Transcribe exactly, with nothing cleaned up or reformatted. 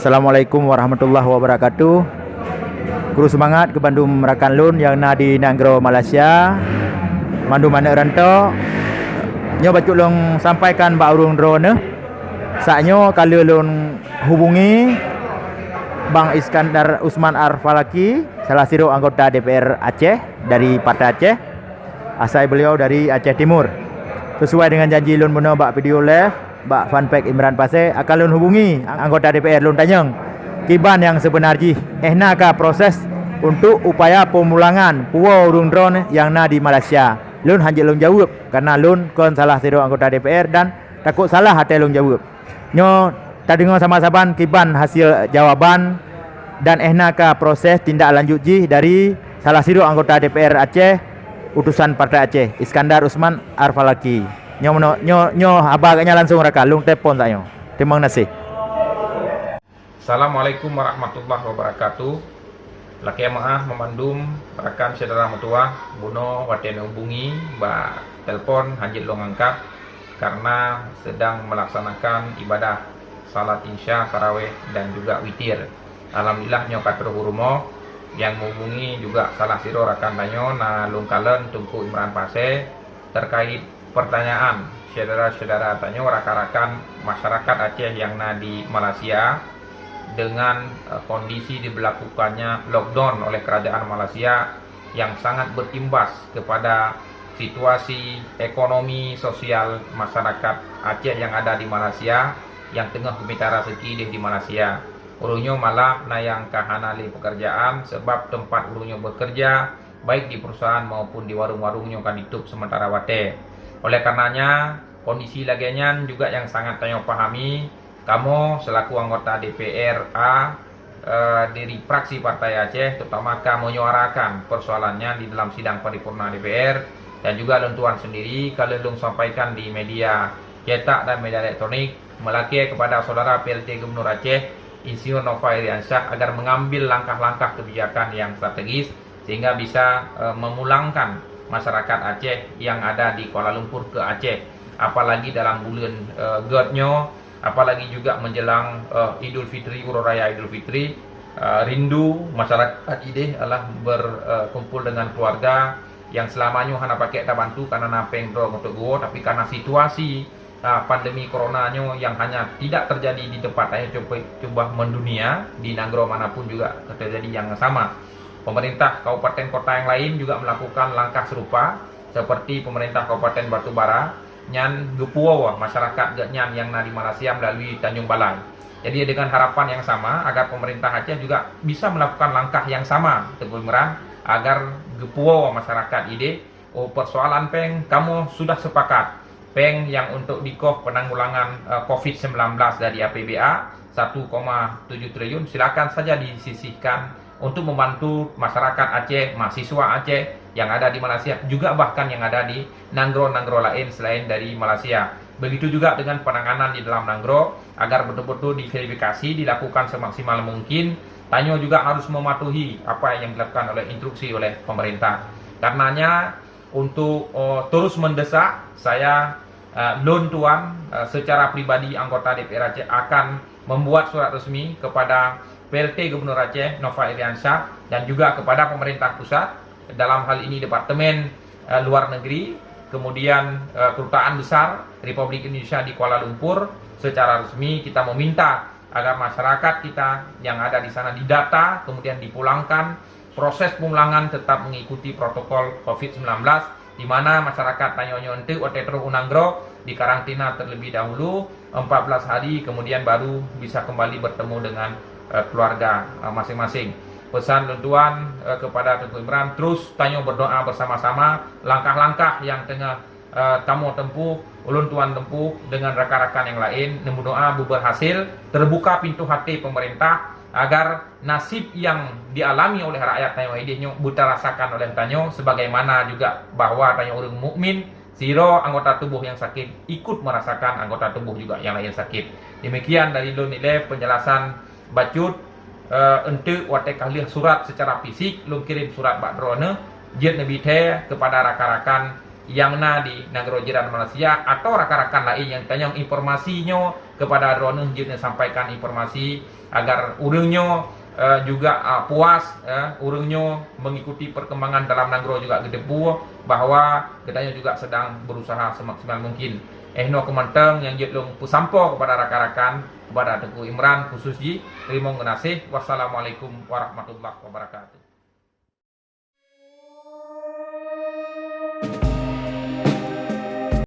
Assalamualaikum warahmatullahi wabarakatuh. Kru seumangat keu bandum rakan lôn nyang na di nanggroe Malaysia, mandum aneuk rantok. Nyoe bacut lôn sampaikan bak ureuëng droeneuh. Saat nyoe ka lheueh lôn hubungi Bang Iskandar Usman Ar-Falaki, salah sidroe anggota D P R Aceh dari Partai Aceh. Asai beliau dari Aceh Timur. Sesuai dengan janji lôn bunoe bak video live, bak fanpage Imran Pasé, akan lôn hubungi anggota D P R lôn tanyong kiban nyang seubeuna jih, eh na ka proses untuk upaya pemulangan puwoe ureuëng droeneuh nyang na di Malaysia. Lôn hana jeuet lôn jaweueb, karena lôn kon salah sidroe anggota D P R dan takot salah até lôn jaweueb. Nyoe tadeungoe sama-sama kiban hasil jawaban dan eh na ka proses tindak lanjut jih dari salah sidroe anggota D P R Aceh, utusan Partai Aceh, Iskandar Usman Ar-Falaki. Nyoe meuno-, nyoe, nyoe haba geuhnyan langsung rakan, lôn telepon saat nyoe. Terima kasih. Assalamualaikum warahmatullahi wabarakatuh. Lakée meuáh meumandum rakan syedara meutuwah, bunoe watée neuhubungi bak telepon hana jeuet lôn angkat karena sedang melaksanakan ibadah salat Isya, tarawih dan juga witir. Alhamdulillah nyoe ka troh u rumoh, nyang menghubungi juga salah sidroe rakan tanyoe na lôn kalon Teungku Imran Pasé terkait pertanyaan syedara-syedara tanyoe rakan-rakan masyarakat Aceh nyang na di Malaysia dengan, eh, kondisi diberlakukannya lockdown oleh kerajaan Malaysia yang sangat berimbas kepada situasi ekonomi sosial masyarakat Aceh yang ada di Malaysia yang teungoh geumita raseuki deh di Malaysia. Ureuëng nyoe malah na nyang ka hana lé peukeurjaan sebab teumpat ureuëng nyoe bekerja, baik di perusahaan maupun di warung-warung nyoe ka ditôp sementara watée. Oleh karenanya, kondisi lagée nyan juga nyang sangat tanyoe pahami, kamoe selaku anggota D P R A, eh, dari fraksi Partai Aceh, terutama ka menyuarakan persoalan nyan di dalam sidang paripurna D P R, dan juga lôn tuan sendiri ka lheueh lôn sampaikan di media cetak dan media elektronik, meulakée kepada Saudara P L T Gubernur Aceh, Insinyur Nova Iriansyah, agar mengambil langkah-langkah kebijakan yang strategis sehingga bisa, eh, memulangkan masyarakat Aceh yang ada di Kuala Lumpur ke Aceh, apalagi dalam buleuen, eh, göt nyoe, apalagi juga menjelang, eh, Idul Fitri, Uroe Raya Idul Fitri. Eh, rindu masyarakat ideh adalah berkumpul dengan keluarga yang selama nyoe hana pakék tabantu karena na péng droe untuk geuwoe, tapi karena situasi, ah, pandemi corona nyoe yang hanya tidak terjadi di tempat lain, cuba, cuba mendunia, di nanggroe manapun juga terjadi yang sama. Pemerintah kabupaten kota yang lain juga melakukan langkah serupa seperti pemerintah Kabupaten Batubara nyan geupuwoe masyarakat geuhnyan yang na di Malaysia melalui Tanjung Balai. Jadi dengan harapan yang sama agar pemerintah Aceh juga bisa melakukan langkah yang sama, Teungku Imran, agar geupuwoe masyarakat ideh, oh, persoalan péng kamoe sudah sepakat. Péng yang untuk dikoh penanggulangan, eh, covid sembilan belas dari A P B A satu koma tujuh triliun silakan saja disisihkan untuk membantu masyarakat Aceh, mahasiswa Aceh yang ada di Malaysia, juga bahkan yang ada di nanggroe-nanggroe lain selain dari Malaysia. Begitu juga dengan penanganan di dalam nanggroe, agar betul-betul diverifikasi, dilakukan semaksimal mungkin. Tanyoe juga harus mematuhi apa yang dilakukan oleh instruksi oleh pemerintah. Karenanya, untuk, eh, terus mendesak, saya, eh, lôn tuan, eh, secara pribadi anggota D P R Aceh akan membuat surat resmi kepada P L T Gubernur Aceh Nova Iriansyah dan juga kepada pemerintah pusat, dalam hal ini Departemen, eh, Luar Negeri, kemudian, eh, Kedutaan Besar Republik Indonesia di Kuala Lumpur, secara resmi kita meminta agar masyarakat kita yang ada di sana didata, kemudian dipulangkan. Proses pemulangan tetap mengikuti protokol covid sembilan belas, di mana masyarakat tanyoe nyoe enteuk watée troh u nanggroe dikarantina terlebih dahulu empat belas hari, kemudian baru bisa kembali bertemu dengan, eh, keluarga, eh, masing-masing. Pesan lôn tuan, eh, kepada Teungku Imran, terus tanyoe berdoa bersama-sama, langkah-langkah yang teungoh eh, kamoe tempuh, ulôn tuan tempuh dengan rakan-rakan yang lain, neumeudoa beuberhasil, terbuka pintu hati pemerintah agar nasib yang dialami oleh rakyat tanyoe ideh nyoe beutarasakan oleh tanyoe, sebagaimana juga bahwa tanyoe ureuëng mukmin, sidroe anggota tubuh yang sakit ikut merasakan anggota tubuh juga yang lain sakit. Demikian dari lôn ilée penjelasan bacut, eh, enteuk watée ka lheueh surat secara fisik, lôn kirim surat bak droeneuh, jeuet neubi thée kepada rakan-rakan nyang na di nanggroe jiran Malaysia atau rakan-rakan laén nyang tanyong informasi nyoe kepada droeneuh, jeuet neusampaikan informasi agar ureuëng nyoe eh, juga ah, puas eh, ureuëng nyoe mengikuti perkembangan dalam nanggroe juga geuteupeue bahwa geutanyoe juga sedang berusaha semaksimal mungkin. Eh, nyoe keumantong nyang jeuet lôn peusampoe kepada rakan-rakan, kepada Teungku Imran khusus jih. Teurimong geunaséh. Wassalamualaikum warahmatullahi wabarakatuh.